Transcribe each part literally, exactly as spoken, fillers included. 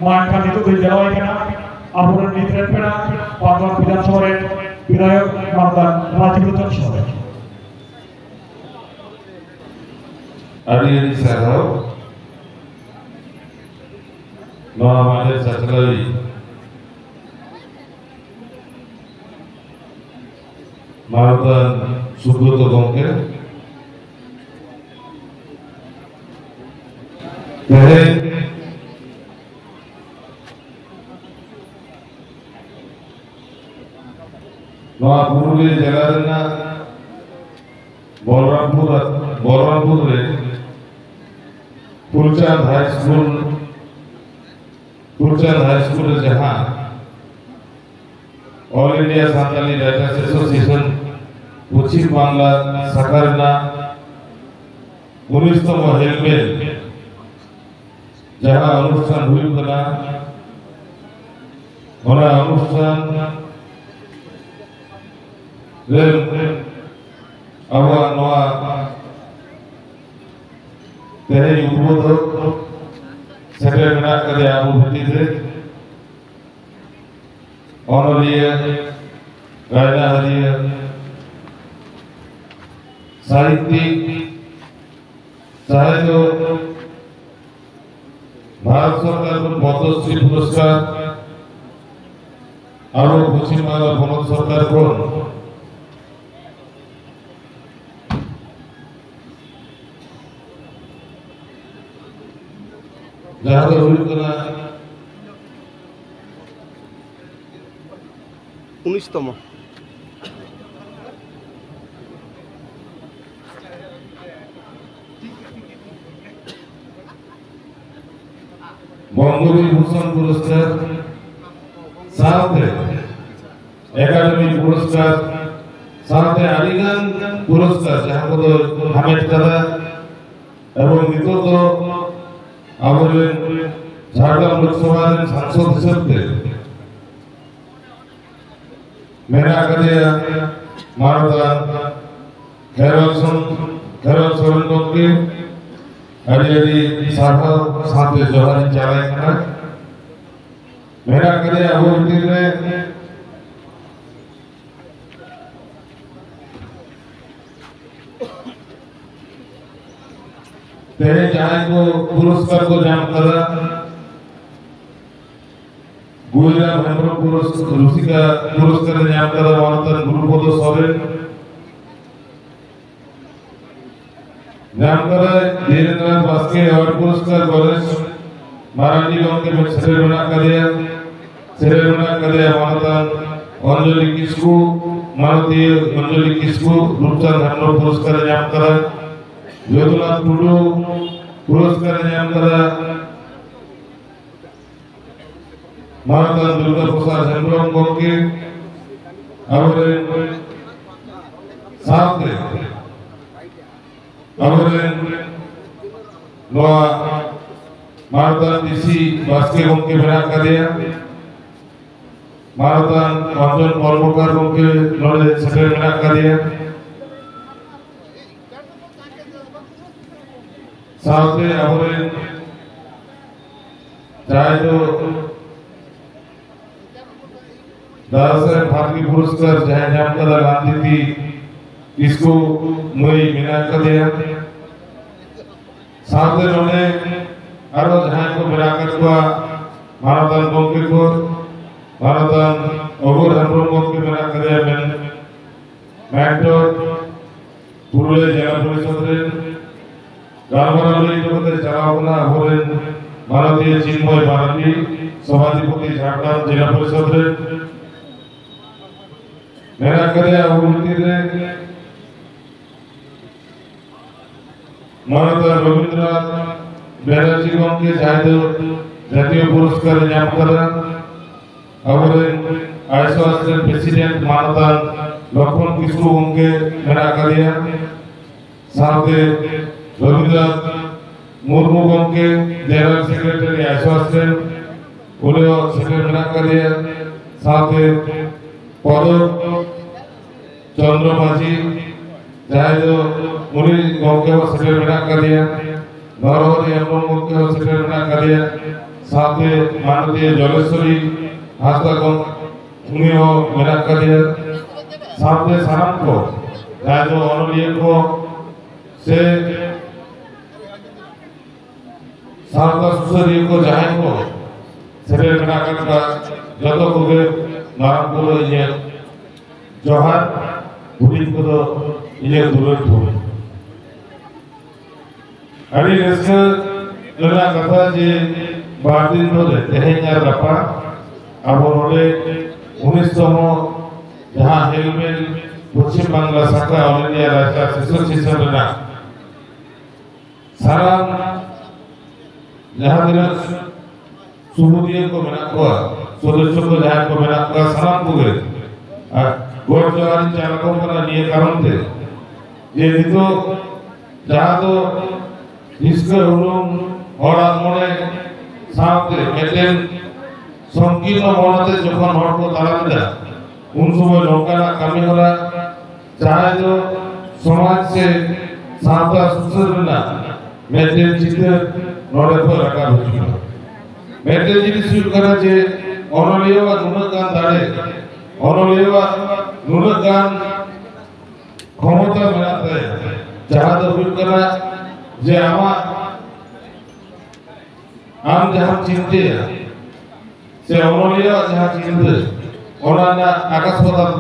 ᱢᱟ ᱮᱱᱠᱷᱟᱱ ᱱᱤᱛᱚᱜ ᱫᱚᱧ ᱫᱮᱞᱟᱣᱟᱭ ᱠᱟᱱᱟ ᱟᱵᱚᱨᱮᱱ ᱱᱤᱛ ᱨᱮᱱ ᱯᱮᱲᱟ, ᱯᱟᱛᱣᱟᱱ ᱵᱤᱫᱷᱟᱱ ᱥᱚᱵᱷᱟ ᱨᱮᱱ ᱵᱤᱫᱷᱟᱭᱚᱠ ᱢᱟᱱᱚᱛᱟᱱ ᱨᱟᱡᱤᱵ ᱞᱳᱪᱚᱱ ᱥᱚᱨᱮᱱ᱾ ᱟᱹᱰᱤ ᱟᱹᱰᱤ ᱥᱟᱨᱦᱟᱣ᱾ ᱱᱚᱣᱟ ᱢᱟᱦᱫᱮᱨ ᱪᱟᱪᱞᱟᱣᱤᱡ ᱢᱟᱱᱚᱛᱟᱱ ᱥᱩᱵᱨᱚᱛᱚ ᱜᱚᱢᱠᱮ, ᱛᱮᱦᱮᱧ ᱱᱚᱣᱟ ᱯᱩᱨᱩᱞᱤᱭᱟᱹ ᱡᱮᱞᱟ ᱨᱮᱱᱟᱜ ᱵᱚᱞᱨᱟᱢᱯᱩᱨ, ᱵᱚᱞᱨᱟᱢᱯᱩᱨ ᱨᱮ ᱯᱷᱩᱞᱪᱟᱸᱫᱽ ᱦᱟᱭ ᱥᱠᱩᱞ, ᱯᱷᱩᱞᱪᱟᱸᱫᱽ ᱦᱟᱭ ᱥᱠᱩᱞ ᱨᱮ ᱡᱟᱦᱟᱸ All India Santali Writers Association Paschim Bangla ᱥᱟᱠᱷᱟ ᱨᱮᱱᱟᱜ ᱩᱱᱤᱥ ᱛᱚᱢᱚ ᱦᱮᱞᱢᱮᱞ ᱡᱟᱦᱟᱸ ᱚᱱᱩᱥᱴᱷᱟᱱ ᱦᱩᱭᱩᱜ ᱠᱟᱱᱟ, ᱚᱱᱟ ᱚᱱᱩᱥᱴᱷᱟᱱ ᱨᱮ ᱟᱵᱚᱣᱟᱜ ᱱᱚᱣᱟ ᱛᱮᱦᱮᱧ ᱩᱫᱵᱳᱫᱷᱚᱠ ᱥᱮᱴᱮᱨ ᱢᱮᱱᱟᱜ ᱟᱠᱟᱫᱮᱭᱟ ᱟᱵᱚ ᱵᱷᱤᱛᱤᱨ ᱨᱮ, ᱚᱱᱚᱞᱤᱭᱟᱹ, ᱨᱟᱭᱱᱟᱦᱟᱨᱤᱭᱟᱹ, ᱥᱟᱦᱤᱛᱭᱤᱠ, ᱡᱟᱦᱟᱸᱭ ᱫᱚ ᱵᱷᱟᱨᱚᱛ ᱥᱚᱨᱠᱟᱨ ᱠᱷᱚᱱ ᱯᱚᱫᱽᱢᱚᱥᱨᱤ ᱯᱩᱨᱚᱥᱠᱟᱨ, ᱟᱵᱚ ᱯᱚᱪᱷᱤᱢ ᱵᱟᱝᱞᱟ ᱯᱚᱱᱚᱛ ᱥᱚᱨᱠᱟᱨ ᱠᱷᱚᱱ ᱡᱟᱦᱟᱸ ᱫᱚ ᱦᱩᱭᱩᱜ ᱠᱟᱱᱟ ᱩᱱᱤᱥ ᱛᱚᱢᱚ᱾ ᱵᱚᱝᱜᱚ ᱵᱤᱵᱷᱩᱥᱚᱱ ᱯᱩᱨᱚᱥᱠᱟᱨ ᱥᱟᱶᱛᱮ ᱮᱠᱟᱰᱮᱢᱤ ᱯᱩᱨᱚᱥᱠᱟᱨ ᱥᱟᱶᱛᱮ ᱟᱹᱰᱤᱜᱟᱱ ᱯᱩᱨᱚᱥᱠᱟᱨ ᱡᱟᱦᱟᱸ ᱠᱚᱫᱚ ᱦᱟᱢᱮᱴ ᱠᱟᱫᱟ, ᱮᱵᱚᱝ ᱱᱤᱛᱚᱜ ᱫᱚ ᱟᱵᱚᱨᱮᱱ ᱡᱷᱟᱲᱜᱨᱟᱢ ᱞᱳᱠᱥᱚᱵᱷᱟ ᱨᱮᱱ ᱥᱟᱝᱥᱚᱫ ᱦᱤᱥᱟᱹᱵ ᱛᱮ ᱢᱮᱱᱟᱜ ᱟᱠᱟᱫᱮᱭᱟ ᱢᱟᱱᱚᱛᱟᱱ ᱠᱷᱮᱨᱣᱟᱞ ᱥᱚᱨᱮᱱ, ᱠᱷᱮᱨᱣᱟᱞ ᱥᱚᱨᱮᱱ ᱜᱚᱢᱠᱮ᱾ ᱟᱹᱰᱤ ᱟᱹᱰᱤ ᱥᱟᱨᱦᱟᱣ ᱥᱟᱶᱛᱮ ᱡᱚᱦᱟᱨ ᱤᱧ ᱪᱟᱞᱟᱭ ᱠᱟᱱᱟ᱾ ᱢᱮᱱᱟᱜ ᱠᱟᱫᱮᱭᱟ ᱟᱵᱚ ᱵᱷᱤᱛᱤᱨ ᱨᱮ᱾ ᱛᱮᱦᱮᱧ ᱡᱟᱦᱟᱸᱭ ᱠᱚ ᱯᱩᱨᱚᱥᱠᱟᱨ ᱠᱚ ᱧᱟᱢ ᱠᱟᱫᱟ, ᱜᱩᱭᱨᱟᱢ ᱦᱮᱢᱵᱨᱚᱢ ᱯᱩᱨᱚᱥ-, ᱨᱩᱥᱤᱠᱟ ᱯᱩᱨᱚᱥᱠᱟᱨ ᱮ ᱧᱟᱢ ᱠᱟᱫᱟ ᱢᱟᱱᱚᱛᱟᱱ ᱜᱩᱨᱩᱯᱚᱫᱚ ᱥᱚᱨᱮᱱ᱾ ᱧᱟᱢ ᱠᱟᱫᱟᱭ ᱫᱷᱤᱨᱮᱱᱫᱨᱚᱱᱟᱛᱷ ᱵᱟᱥᱠᱮ ᱮᱣᱟᱨᱰ ᱯᱩᱨᱚᱥᱠᱟᱨ ᱜᱚᱱᱮᱥ ᱢᱟᱨᱟᱱᱰᱤ ᱜᱚᱢᱠᱮ ᱥᱮᱴᱮᱨ ᱢᱮᱱᱟᱜ ᱠᱟᱫᱮᱭᱟ᱾ ᱥᱮᱴᱮᱨ ᱢᱮᱱᱟᱜ ᱠᱟᱫᱮᱭᱟ ᱢᱟᱱᱚᱛᱟᱱ ᱚᱧᱡᱚᱞᱤ ᱠᱤᱥᱠᱩ, ᱢᱟᱱᱚᱛᱤᱭᱟᱹ ᱚᱧᱡᱚᱞᱤ ᱠᱤᱥᱠᱩ ᱨᱩᱯᱪᱟᱸᱫᱽ ᱦᱮᱢᱵᱨᱚᱢ ᱯᱩᱨᱚᱥᱠᱟᱨ ᱮ ᱧᱟᱢ ᱠᱟᱫᱟᱭ᱾ ᱡᱚᱫᱩᱱᱟᱛᱷ ᱴᱩᱰᱩ ᱯᱩᱨᱚᱥᱠᱟᱨ ᱮ ᱧᱟᱢ ᱠᱟᱫᱟ ᱢᱟᱱᱚᱛᱟᱱ ᱫᱩᱨᱜᱟ ᱯᱨᱚᱥᱟᱫᱽ ᱦᱮᱢᱵᱨᱚᱢ ᱜᱚᱢᱠᱮ, ᱟᱵᱚᱨᱮᱱ ᱥᱟᱶᱛᱮ ᱟᱵᱚᱨᱮᱱ ᱱᱚᱣᱟ ᱢᱟᱱᱚᱛᱟᱱ ᱰᱤᱥᱤ ᱵᱟᱥᱠᱮ ᱜᱚᱢᱠᱮ ᱢᱮᱱᱟᱜ ᱠᱟᱫᱮᱭᱟ, ᱢᱟᱱᱚᱛᱟᱱ ᱚᱧᱡᱚᱱ ᱠᱚᱨᱢᱚᱠᱟᱨ ᱜᱚᱢᱠᱮ ᱱᱚᱰᱮ ᱥᱮᱴᱮᱨ ᱢᱮᱱᱟᱜ ᱠᱟᱫᱮᱭᱟ, ᱥᱟᱶᱛᱮ ᱟᱵᱚᱨᱮᱱ ᱡᱟᱦᱟᱸᱭ ᱫᱚ ᱫᱟᱫᱟ ᱥᱟᱦᱮᱵᱽ ᱯᱷᱟᱞᱠᱮ ᱯᱩᱨᱚᱥᱠᱟᱨ ᱡᱟᱦᱟᱸᱭ ᱧᱟᱢ ᱠᱟᱫᱟ ᱞᱟᱞᱫᱤᱛᱤ ᱠᱤᱥᱠᱩ ᱢᱟᱹᱭ ᱢᱮᱱᱟᱜ ᱠᱟᱫᱮᱭᱟ᱾ ᱥᱟᱶᱛᱮ ᱱᱚᱰᱮ ᱟᱨᱚ ᱡᱟᱦᱟᱸᱭ ᱠᱚ ᱢᱮᱱᱟᱜ ᱟᱠᱟᱫ ᱠᱚᱣᱟ, ᱢᱟᱱᱚᱛᱟᱱ ᱜᱚᱢᱠᱮ ᱠᱚ, ᱢᱟᱱᱚᱛᱟᱱ ᱚᱜᱚᱨ ᱦᱮᱢᱵᱨᱚᱢ ᱜᱚᱢᱠᱮ ᱢᱮᱱᱟᱜ ᱠᱟᱫᱮᱭᱟ ᱢᱮᱱ-, ᱢᱮᱱᱴᱚᱨ ᱯᱩᱨᱩᱞᱤᱭᱟᱹ ᱡᱮᱞᱟ ᱯᱚᱨᱤᱥᱚᱫᱽ ᱨᱮᱱ᱾ ᱜᱟᱞᱢᱟᱨᱟᱣ ᱞᱟᱹᱭ ᱦᱚᱴᱚ ᱠᱟᱛᱮ ᱪᱟᱞᱟᱣ ᱠᱟᱱᱟ ᱟᱵᱚᱨᱮᱱ ᱢᱟᱱᱚᱛᱤᱭᱟᱹ ᱪᱤᱱᱢᱚᱭ ᱢᱟᱨᱟᱱᱰᱤ, ᱥᱚᱵᱷᱟᱫᱷᱤᱯᱚᱛᱤ ᱡᱷᱟᱲᱜᱨᱟᱢ ᱡᱮᱞᱟ ᱯᱚᱨᱤᱥᱚᱫᱽ ᱨᱮᱱ᱾ ᱢᱮᱱᱟᱜ ᱠᱟᱫᱮᱭᱟ ᱟᱵᱚ ᱵᱷᱤᱛᱤᱨ ᱨᱮ ᱢᱟᱱᱚᱛᱟᱱ ᱨᱚᱵᱤᱱᱫᱨᱚᱱᱟᱛᱷ ᱵᱮᱱᱟᱨᱡᱤ ᱜᱚᱢᱠᱮ, ᱡᱟᱦᱟᱸᱭ ᱫᱚ ᱡᱟᱛᱤᱭᱚ ᱯᱩᱨᱚᱥᱠᱟᱨ ᱮ ᱧᱟᱢ ᱠᱟᱫᱟ᱾ ᱟᱵᱚᱨᱮᱱ ᱟᱭᱥᱚ ᱟᱥᱨᱮᱱ ᱯᱨᱮᱥᱤᱰᱮᱱᱴ ᱢᱟᱱᱚᱛᱟᱱ ᱞᱚᱠᱷᱢᱚᱱ ᱠᱤᱥᱠᱩ ᱜᱚᱢᱠᱮ ᱢᱮᱱᱟᱜ ᱠᱟᱫᱮᱭᱟ᱾ ᱥᱟᱶᱛᱮ ᱨᱚᱵᱤᱱᱫᱨᱚᱱᱟᱛᱷ ᱢᱩᱨᱢᱩ ᱜᱚᱢᱠᱮ, ᱡᱮᱱᱟᱨᱮᱞ ᱥᱮᱠᱨᱮᱴᱟᱨᱤ ᱟᱭᱥᱚ ᱟᱥᱨᱮᱱ, ᱩᱱᱤ ᱦᱚᱸ ᱥᱮᱴᱮᱨ ᱢᱮᱱᱟᱜ ᱠᱟᱫᱮᱭᱟ᱾ ᱥᱟᱶᱛᱮ ᱯᱚᱫᱚ ᱪᱚᱱᱫᱨᱚ ᱢᱟᱹᱡᱷᱤ, ᱡᱟᱦᱟᱸᱭ ᱫᱚ ᱩᱱᱤ ᱜᱚᱢᱠᱮ ᱦᱚᱸ ᱥᱮᱴᱮᱨ ᱢᱮᱱᱟᱜ ᱠᱟᱫᱮᱭᱟ, ᱱᱚᱨᱦᱚᱨᱤ ᱦᱮᱢᱵᱨᱚᱢ ᱜᱚᱢᱠᱮ ᱦᱚᱸ ᱥᱮᱴᱮᱨ ᱢᱮᱱᱟᱜ ᱠᱟᱫᱮᱭᱟ, ᱥᱟᱶᱛᱮ ᱢᱟᱱᱚᱛᱤᱭᱟᱹ ᱡᱚᱞᱮᱥᱣᱚᱨᱤ ᱦᱟᱸᱥᱫᱟ ᱜᱚᱢᱠᱮ, ᱩᱱᱤ ᱦᱚᱸ ᱢᱮᱱᱟᱜ ᱠᱟᱫᱮᱭᱟ᱾ ᱥᱟᱶᱛᱮ ᱥᱟᱱᱟᱢ ᱠᱚ, ᱡᱟᱦᱟᱸᱭ ᱫᱚ ᱚᱱᱚᱞᱤᱭᱟᱹ ᱠᱚ ᱥᱮ ᱥᱟᱶᱛᱟ ᱥᱩᱥᱟᱹᱨᱤᱭᱟᱹ ᱠᱚ, ᱡᱟᱦᱟᱸᱭ ᱠᱚ ᱥᱮᱴᱮᱨ ᱢᱮᱱᱟᱜ ᱟᱠᱟᱫ ᱠᱚᱣᱟ, ᱡᱚᱛᱚ ᱠᱚᱜᱮ ᱢᱟᱨᱟᱝ ᱵᱩᱨᱩ ᱤᱧᱟᱹᱜ ᱡᱚᱦᱟᱨ, ᱦᱩᱰᱤᱧ ᱠᱚᱫᱚ ᱤᱧᱟᱹᱜ ᱫᱩᱞᱟᱹᱲ ᱛᱷᱩᱢ᱾ ᱟᱹᱰᱤ ᱨᱟᱹᱥᱠᱟᱹ ᱨᱮᱱᱟᱜ ᱠᱟᱛᱷᱟ ᱡᱮ ᱵᱟᱨ ᱫᱤᱱ ᱫᱷᱚᱨᱮ, ᱛᱮᱦᱮᱧ ᱟᱨ ᱜᱟᱯᱟ, ᱟᱵᱚ ᱱᱚᱰᱮ ᱩᱱᱤᱥ ᱛᱚᱢᱚ ᱡᱟᱦᱟᱸ ᱦᱮᱞᱢᱮᱞ Paschim Bangla ᱥᱟᱠᱷᱟ All India Writers Association ᱨᱮᱱᱟᱜ ᱥᱟᱱᱟᱢ ᱡᱟᱦᱟᱸ ᱛᱤᱱᱟᱹᱜ ᱥᱩᱵᱩᱫᱤᱭᱟᱹ ᱠᱚ ᱢᱮᱱᱟᱜ ᱠᱚᱣᱟ, ᱥᱚᱫᱚᱥᱥᱚ ᱠᱚ ᱡᱟᱦᱟᱸᱭ ᱠᱚ ᱢᱮᱱᱟᱜ ᱠᱚᱣᱟ, ᱥᱟᱱᱟᱢ ᱠᱚᱜᱮ ᱟᱨ ᱜᱚᱰ ᱡᱚᱦᱟᱨ ᱤᱧ ᱪᱟᱞ ᱟᱠᱚ ᱠᱟᱱᱟ ᱱᱤᱭᱟᱹ ᱠᱟᱨᱚᱱ ᱛᱮ ᱡᱮ ᱱᱤᱛᱚᱜ ᱡᱟᱦᱟᱸ ᱫᱚ ᱦᱤᱥᱠᱟᱹ ᱦᱩᱞᱩᱝ, ᱦᱚᱲᱟᱜ ᱢᱚᱱᱮ ᱥᱟᱶᱛᱮ ᱢᱤᱫᱴᱮᱱ ᱥᱚᱝᱠᱤᱨᱱᱚ ᱢᱚᱱ ᱟᱛᱮ ᱡᱚᱠᱷᱚᱱ ᱦᱚᱲ ᱠᱚ ᱛᱟᱲᱟᱢ ᱮᱫᱟ, ᱩᱱ ᱥᱚᱢᱚᱭ ᱱᱚᱝᱠᱟᱱᱟᱜ ᱠᱟᱹᱢᱤ ᱦᱚᱨᱟ ᱡᱟᱦᱟᱸᱭ ᱫᱚ ᱥᱚᱢᱟᱡᱽ ᱥᱮ ᱥᱟᱶᱛᱟ ᱥᱩᱥᱟᱹᱨ ᱨᱮᱱᱟᱜ ᱢᱤᱫᱴᱮᱱ ᱪᱤᱛᱟᱹᱨ ᱱᱚᱰᱮ ᱠᱷᱚᱱ ᱨᱟᱠᱟᱵ ᱦᱤᱡᱩᱜᱼᱟ᱾ ᱢᱤᱫᱴᱮᱱ ᱡᱤᱱᱤᱥ ᱦᱩᱭᱩᱜ ᱠᱟᱱᱟ ᱡᱮ ᱚᱱᱚᱞᱤᱭᱟᱹᱣᱟᱜ ᱱᱩᱱᱟᱹᱜ ᱜᱟᱱ ᱫᱟᱲᱮ, ᱚᱱᱚᱞᱤᱭᱟᱹᱣᱟᱜ ᱱᱩᱱᱟᱹᱜ ᱜᱟᱱ ᱠᱷᱚᱢᱚᱛᱟ ᱢᱮᱱᱟᱜ ᱛᱟᱭᱟ, ᱡᱟᱦᱟᱸ ᱫᱚ ᱦᱩᱭᱩᱜ ᱠᱟᱱᱟ ᱡᱮ ᱟᱢᱟᱜ, ᱟᱢ ᱡᱟᱦᱟᱸᱢ ᱪᱤᱱᱛᱟᱹᱭᱟ ᱥᱮ ᱚᱱᱚᱞᱤᱭᱟᱹᱣᱟᱜ ᱡᱟᱦᱟᱸ ᱪᱤᱱᱛᱟᱹ, ᱚᱱᱟ ᱨᱮᱱᱟᱜ ᱟᱠᱟᱥ ᱯᱟᱛᱟᱞ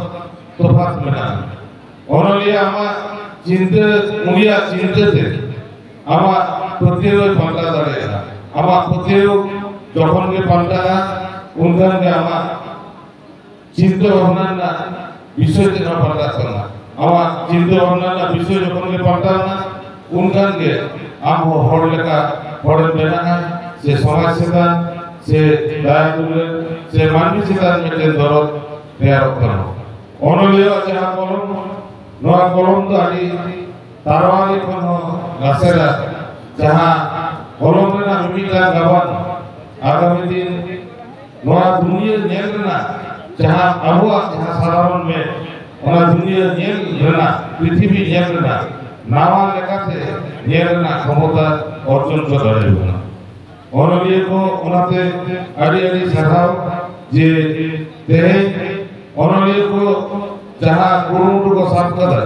ᱛᱚᱯᱷᱟᱛ ᱢᱮᱱᱟᱜᱼᱟ᱾ ᱚᱱᱚᱞᱤᱭᱟᱹ ᱟᱢᱟᱜ ᱪᱤᱱᱛᱟᱹ, ᱩᱱᱤᱭᱟᱜ ᱪᱤᱱᱛᱟᱹ ᱛᱮ ᱟᱢᱟᱜ ᱯᱟᱹᱛᱭᱟᱹᱣ ᱮ ᱯᱟᱞᱴᱟᱣ ᱫᱟᱲᱮᱭᱟᱜᱼᱟ᱾ ᱟᱢᱟᱜ ᱯᱟᱹᱛᱭᱟᱹᱣ ᱡᱚᱠᱷᱚᱱ ᱜᱮ ᱯᱟᱞᱴᱟᱜᱼᱟ, ᱩᱱᱠᱷᱟᱱ ᱜᱮ ᱟᱢᱟᱜ ᱪᱤᱱᱛᱟᱹ ᱵᱷᱟᱵᱽᱱᱟ ᱨᱮᱱᱟᱜ ᱵᱤᱥᱚᱭ ᱛᱮ ᱱᱚᱣᱟ ᱯᱟᱞᱴᱟᱜ ᱠᱟᱱᱟ᱾ ᱟᱢᱟᱜ ᱪᱤᱱᱛᱟᱹ ᱵᱷᱟᱵᱽᱱᱟ ᱨᱮᱱᱟᱜ ᱵᱤᱥᱚᱭ ᱡᱚᱠᱷᱚᱱ ᱜᱮ ᱯᱟᱞᱴᱟᱣ ᱮᱱᱟ, ᱩᱱᱠᱷᱟᱱ ᱜᱮ ᱟᱢ ᱦᱚᱸ ᱦᱚᱲ ᱞᱮᱠᱟ ᱦᱚᱲᱮᱢ ᱵᱮᱱᱟᱜᱼᱟ, ᱥᱮ ᱥᱚᱢᱟᱡᱽ ᱪᱮᱛᱟᱱ, ᱥᱮ ᱫᱟᱭᱟ ᱫᱩᱞᱟᱹᱲ, ᱥᱮ ᱢᱟᱹᱱᱢᱤ ᱪᱮᱛᱟᱱ ᱢᱤᱫᱴᱮᱱ ᱫᱚᱨᱚᱫ ᱛᱮᱭᱟᱨᱚᱜ ᱠᱟᱱᱟ᱾ ᱚᱱᱚᱞᱤᱭᱟᱹᱣᱟᱜ ᱡᱟᱦᱟᱸ ᱠᱚᱞᱚᱢ, ᱱᱚᱣᱟ ᱠᱚᱞᱚᱢ ᱫᱚ ᱟᱹᱰᱤ ᱛᱟᱨᱣᱟᱲᱤ ᱠᱷᱚᱱ ᱦᱚᱸ ᱞᱟᱥᱮᱨᱟ, ᱡᱟᱦᱟᱸ ᱠᱚᱞᱚᱢ ᱨᱮᱱᱟᱜ ᱢᱤᱢᱤᱫᱴᱟᱝ ᱜᱟᱵᱟᱱ ᱟᱜᱟᱢᱤ ᱫᱤᱱ ᱱᱚᱣᱟ ᱫᱩᱱᱤᱭᱟᱹ ᱧᱮᱞ ᱨᱮᱱᱟᱜ, ᱡᱟᱦᱟᱸ ᱟᱵᱚᱣᱟᱜ ᱡᱟᱦᱟᱸ ᱥᱟᱫᱷᱟᱨᱚᱱ ᱢᱮᱫ, ᱚᱱᱟ ᱫᱩᱱᱤᱭᱟᱹ ᱧᱮᱞ ᱨᱮᱱᱟᱜ, ᱯᱨᱤᱛᱷᱤᱵᱤ ᱧᱮᱞ ᱨᱮᱱᱟᱜ, ᱱᱟᱣᱟ ᱞᱮᱠᱟᱛᱮ ᱧᱮᱞ ᱨᱮᱱᱟᱜ ᱠᱷᱚᱢᱚᱛᱟ ᱚᱨᱡᱚᱱ ᱠᱚ ᱫᱟᱲᱮᱭᱟᱵᱚᱱᱟ᱾ ᱚᱱᱚᱞᱤᱭᱟᱹ ᱠᱚ, ᱚᱱᱟᱛᱮ ᱟᱹᱰᱤ ᱟᱹᱰᱤ ᱥᱟᱨᱦᱟᱣ ᱡᱮ ᱛᱮᱦᱮᱧ ᱚᱱᱚᱞᱤᱭᱟᱹ ᱠᱚ ᱡᱟᱦᱟᱸ ᱠᱩᱨᱩᱢᱩᱴᱩ ᱠᱚ ᱥᱟᱵ ᱠᱟᱫᱟ,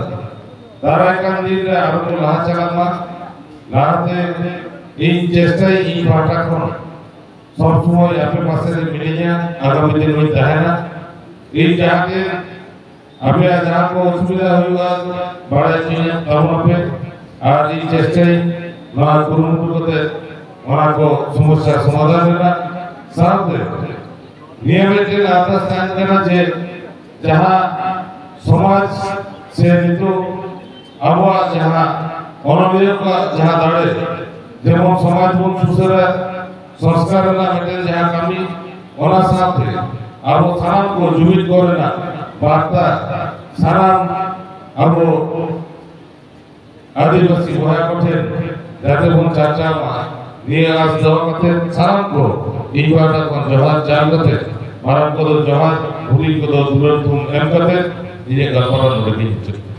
ᱫᱟᱨᱟᱭ ᱠᱟᱱ ᱫᱤᱱ ᱨᱮ ᱟᱨᱚ ᱠᱚ ᱞᱟᱦᱟ ᱪᱟᱞᱟᱜ ᱢᱟ᱾ ᱞᱟᱦᱟᱛᱮ ᱤᱧ ᱪᱮᱥᱴᱟᱭᱟ, ᱤᱧ ᱯᱟᱦᱴᱟ ᱠᱷᱚᱱ ᱥᱚᱵ ᱥᱚᱢᱚᱭ ᱟᱯᱮ ᱯᱟᱥᱮ ᱨᱮ ᱢᱤᱱᱟᱹᱧᱟ, ᱟᱜᱟᱢᱤ ᱫᱤᱱ ᱦᱚᱸᱧ ᱛᱟᱦᱮᱱᱟ᱾ ᱤᱧ ᱡᱟᱦᱟᱸ ᱜᱮ ᱟᱯᱮᱭᱟᱜ ᱡᱟᱦᱟᱸ ᱠᱚ ᱚᱥᱩᱵᱤᱫᱷᱟ ᱦᱩᱭᱩᱜᱼᱟ, ᱵᱟᱲᱟᱭ ᱦᱚᱪᱚᱧᱟ ᱛᱟᱵᱚᱱ ᱟᱯᱮ, ᱟᱨ ᱤᱧ ᱪᱮᱥᱴᱟᱭᱟᱹᱧ ᱱᱚᱣᱟ ᱠᱩᱨᱩᱢᱩᱴᱩ ᱠᱟᱛᱮ ᱚᱱᱟ ᱠᱚ ᱥᱚᱢᱚᱥᱥᱟ ᱥᱚᱢᱟᱫᱷᱟᱱ ᱨᱮᱱᱟᱜ᱾ ᱥᱟᱶᱛᱮ ᱱᱤᱭᱟᱹ ᱢᱤᱫᱴᱮᱱ ᱟᱨᱫᱟᱥ ᱛᱟᱦᱮᱱ ᱠᱟᱱᱟ ᱡᱮ ᱡᱟᱦᱟᱸ ᱥᱚᱢᱟᱡᱽ ᱥᱮ ᱱᱤᱛᱚᱜ ᱟᱵᱚᱣᱟᱜ ᱡᱟᱦᱟᱸ ᱚᱱᱚᱞᱤᱭᱟᱹ ᱠᱚᱣᱟᱜ ᱡᱟᱦᱟᱸ ᱫᱟᱲᱮ, ᱡᱮᱢᱚᱱ ᱥᱚᱢᱟᱡᱽ ᱵᱚᱱ ᱥᱩᱥᱟᱹᱨᱟ, ᱥᱚᱝᱥᱠᱟᱨ ᱨᱮᱱᱟᱜ ᱢᱤᱫᱴᱮᱱ ᱡᱟᱦᱟᱸ ᱠᱟᱹᱢᱤ, ᱚᱱᱟ ᱥᱟᱶᱛᱮ ᱟᱵᱚ ᱥᱟᱱᱟᱢ ᱠᱚ ᱡᱩᱢᱤᱫ ᱠᱚ ᱨᱮᱱᱟᱜ ᱵᱟᱨᱛᱟ ᱥᱟᱱᱟᱢ ᱟᱵᱚ ᱟᱹᱫᱤᱵᱟᱹᱥᱤ ᱵᱚᱭᱦᱟ ᱠᱚᱴᱷᱮᱱ ᱡᱟᱛᱮ ᱵᱚᱱ ᱪᱟᱨᱪᱟᱣ ᱢᱟ, ᱱᱤᱭᱟᱹ ᱟᱥ ᱫᱚᱦᱚ ᱠᱟᱛᱮ ᱥᱟᱱᱟᱢ ᱠᱚ ᱤᱧ ᱯᱟᱦᱴᱟ ᱠᱷᱚᱱ ᱡᱚᱦᱟᱨ ᱪᱟᱞ ᱠᱟᱛᱮ, ᱢᱟᱨᱟᱝ ᱠᱚᱫᱚ ᱡᱚᱦᱟᱨ, ᱦᱩᱰᱤᱧ ᱠᱚᱫᱚ ᱫᱩᱞᱟᱹᱲ ᱛᱷᱩᱢ ᱮᱢ ᱠᱟᱛᱮ ᱤᱧᱟᱹᱜ ᱜᱟᱞᱢᱟᱨᱟᱣ ᱱᱚᱰᱮ ᱜᱤᱧ ᱢᱩᱪᱟᱹᱫ ᱠᱮᱫᱟ᱾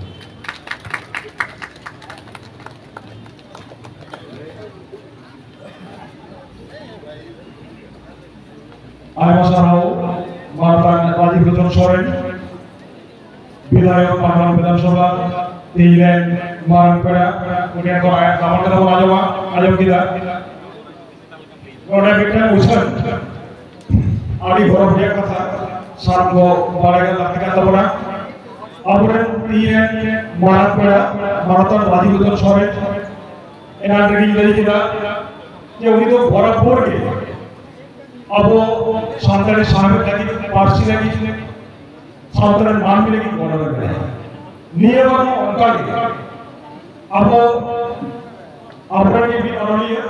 ᱟᱭᱢᱟ ᱥᱟᱨᱦᱟᱣ ᱢᱟᱱᱚᱛᱟᱱ ᱨᱟᱡᱤᱵ ᱞᱳᱪᱚᱱ ᱥᱚᱨᱮᱱ, ᱵᱤᱫᱷᱟᱭᱚᱠ ᱯᱟᱱᱰᱩᱣᱟᱱ ᱵᱤᱫᱷᱟᱱ ᱥᱚᱵᱷᱟ, ᱛᱮᱦᱮᱧ ᱨᱮᱱ ᱢᱟᱨᱟᱝ ᱯᱮᱲᱟ, ᱩᱱᱤ ᱴᱷᱮᱱ ᱠᱷᱚᱱ ᱟᱭᱟᱜ ᱫᱟᱢᱟᱱ ᱠᱟᱛᱷᱟ ᱵᱚᱱ ᱟᱸᱡᱚᱢᱟ, ᱟᱸᱡᱚᱢ ᱠᱮᱫᱟ᱾ ᱱᱚᱰᱮ ᱢᱤᱫᱴᱟᱝ ᱩᱪᱷᱟᱹᱱ, ᱟᱹᱰᱤ ᱜᱚᱨᱚᱵᱽ ᱨᱮᱭᱟᱜ ᱠᱟᱛᱷᱟ, ᱥᱟᱱᱟᱢ ᱠᱚ ᱵᱟᱲᱟᱭ ᱞᱟᱹᱠᱛᱤ ᱠᱟᱱ ᱛᱟᱵᱚᱱᱟ᱾ ᱟᱵᱚᱨᱮᱱ ᱛᱮᱦᱮᱧ ᱨᱮᱱ ᱢᱟᱨᱟᱝ ᱯᱮᱲᱟ, ᱢᱟᱱᱚᱛᱟᱱ ᱨᱟᱡᱤᱵ ᱞᱳᱪᱚᱱ ᱥᱚᱨᱮᱱ, ᱮᱱᱟᱱ ᱨᱮᱜᱮᱧ ᱞᱟᱹᱭ ᱠᱮᱫᱟ ᱡᱮ ᱩᱱᱤ ᱫᱚ ᱵᱚᱨᱟᱵᱚᱨ ᱜᱮ ᱟᱵᱚ ᱥᱟᱱᱛᱟᱲᱤ ᱥᱟᱶᱦᱮᱫ ᱞᱟᱹᱜᱤᱫ, ᱯᱟᱹᱨᱥᱤ ᱞᱟᱹᱜᱤᱫ, ᱥᱟᱶᱛᱟ ᱨᱮᱱ ᱢᱟᱹᱱᱢᱤ ᱞᱟᱹᱜᱤᱫ ᱜᱚᱲᱚ ᱨᱮ ᱢᱮᱱᱟᱭᱟ᱾ ᱱᱤᱭᱟᱹ ᱵᱟᱨ ᱦᱚᱸ ᱚᱱᱠᱟ ᱜᱮ ᱟᱵᱚ, ᱟᱵᱚᱨᱮᱱ ᱜᱮ ᱢᱤᱫ ᱚᱱᱚᱞᱤᱭᱟᱹ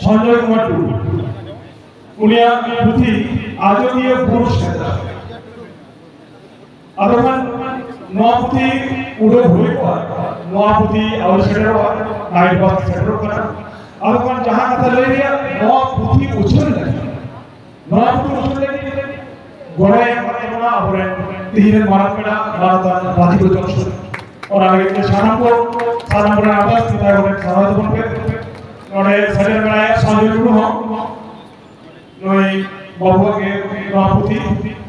ᱥᱚᱧᱡᱚᱭ ᱠᱩᱢᱟᱨ ᱴᱩᱰᱩ, ᱩᱱᱤᱭᱟᱜ ᱯᱩᱛᱷᱤ ᱟᱡᱚᱫᱤᱭᱟᱹ ᱵᱩᱨᱩ ᱥᱮᱸᱫᱽᱨᱟ, ᱟᱫᱚ ᱠᱷᱟᱱ ᱱᱚᱣᱟ ᱯᱩᱛᱷᱤ ᱩᱰᱩᱠ ᱦᱩᱭ ᱠᱚᱜᱼᱟ, ᱱᱚᱣᱟ ᱯᱩᱛᱷᱤ ᱟᱹᱣᱨᱤ ᱥᱮᱴᱮᱨᱚᱜᱼᱟ, ᱱᱟᱭᱤᱴ ᱵᱟᱥ ᱥᱮᱴᱮᱨᱚᱜ ᱠᱟᱱᱟ᱾ ᱟᱫᱚ ᱠᱷᱟᱱ ᱡᱟᱦᱟᱸ ᱠᱟᱛᱷᱟ ᱞᱟᱹᱭ ᱨᱮᱭᱟᱜ, ᱱᱚᱣᱟ ᱯᱩᱛᱷᱤ ᱩᱪᱷᱟᱹᱱ ᱞᱟᱹᱜᱤᱫ, ᱱᱚᱣᱟ ᱯᱩᱛᱷᱤ ᱩᱪᱷᱟᱹᱱ ᱞᱟᱹᱜᱤᱫ ᱜᱚᱲᱚᱭ ᱮᱢ ᱠᱟᱫ ᱛᱟᱵᱚᱱᱟ ᱟᱵᱚᱨᱮᱱ ᱛᱤᱦᱤᱧ ᱨᱮᱱ ᱢᱟᱨᱟᱝ ᱯᱮᱲᱟ ᱢᱟᱱᱚᱛᱟᱱ ᱨᱟᱡᱤᱵ ᱞᱳᱪᱚᱱ ᱥᱚᱨᱮᱱ᱾ ᱚᱱᱟ ᱞᱟᱹᱜᱤᱫ ᱛᱮ ᱥᱟᱱᱟᱢ ᱠᱚ, ᱥᱟᱱᱟᱢ ᱠᱚᱨᱮᱱ ᱟᱨᱫᱟᱥ, ᱢᱮᱛᱟ ᱠᱚ ᱠᱟᱱᱟ, ᱥᱟᱨᱦᱟᱣ ᱛᱟᱵᱚᱱ ᱯᱮ᱾ ᱱᱚᱰᱮ ᱥᱮᱴᱮᱨ ᱢᱮᱱᱟᱭᱟ ᱥᱚᱧᱡᱚᱭ ᱴᱩᱰᱩ ᱦᱚᱸ᱾ ᱱᱩᱭ ᱵᱟᱹᱵᱩᱣᱟᱜ ᱜᱮ ᱱᱚᱣᱟ ᱯᱩᱛᱷᱤ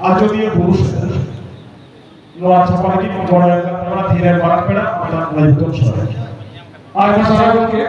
ᱟᱡᱚᱫᱤᱭᱟᱹ ᱵᱩᱨᱩ ᱥᱮᱸᱫᱽᱨᱟ, ᱱᱚᱣᱟ ᱪᱷᱟᱯᱟ ᱞᱟᱹᱜᱤᱫ ᱜᱚᱲᱚ ᱮᱢ ᱠᱟᱫ ᱛᱟᱵᱚᱱᱟ ᱫᱷᱤᱨᱮᱱ ᱢᱟᱨᱟᱝ ᱯᱮᱲᱟ ᱚᱨᱛᱷᱟᱛ ᱢᱟᱹᱡᱷᱤ ᱵᱩᱫᱷᱟᱹ ᱥᱚᱨᱮᱱ᱾ ᱟᱭᱢᱟ ᱥᱟᱨᱦᱟᱣ ᱜᱚᱢᱠᱮ᱾